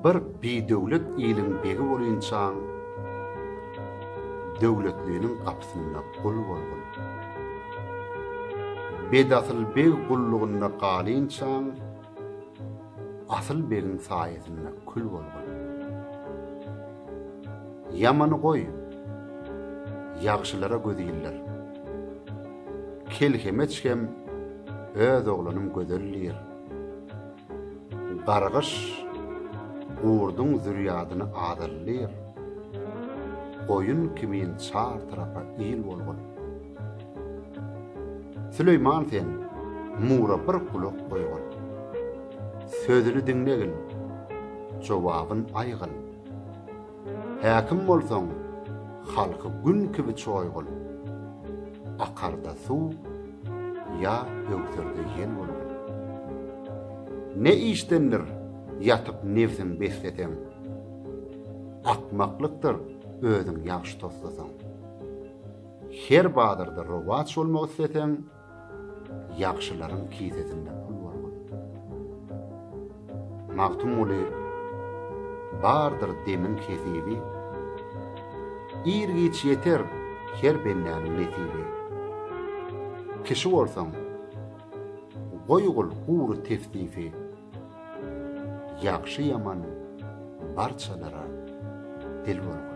Bir bidöwlet iliň begi bolynçaň, döwletliniň gapysynda gul bolgul. Bedasyl beg gullugynda galynçaň, asyl begiň saýasynda kül bolgul. Ýamany goý, ýagşylara göz ildir. Kelhemeç hem öz oglanym gözel diýr. Gargyş gurduň zürýadyny azaldyr. Goýun kimin çar tarapa il bolgun. Süleýman sen mura bir gulak goýgun. Sözüni diňlegil, jowabyn aýgyl. Häkim bolsaň, halky gün kibi çoýgul. Akarda suw, ýa öwserde ýel bolgun. Ne işdendir ýatyp nebsiň besleseň, Akmaklykdyr özüň ýagşy toslasaň. Her bazarda rowaç bolmak isleseň, Ýagşylaryň kisesinde pul bolgun. Magtymguly, Bardyr demiň hesibi, Ir-giç ýeter her bendäniň nesibi. Kişi bolsaň, goýgul gury teftifi, Ýagşy-ýaman barçalara dil bolgun.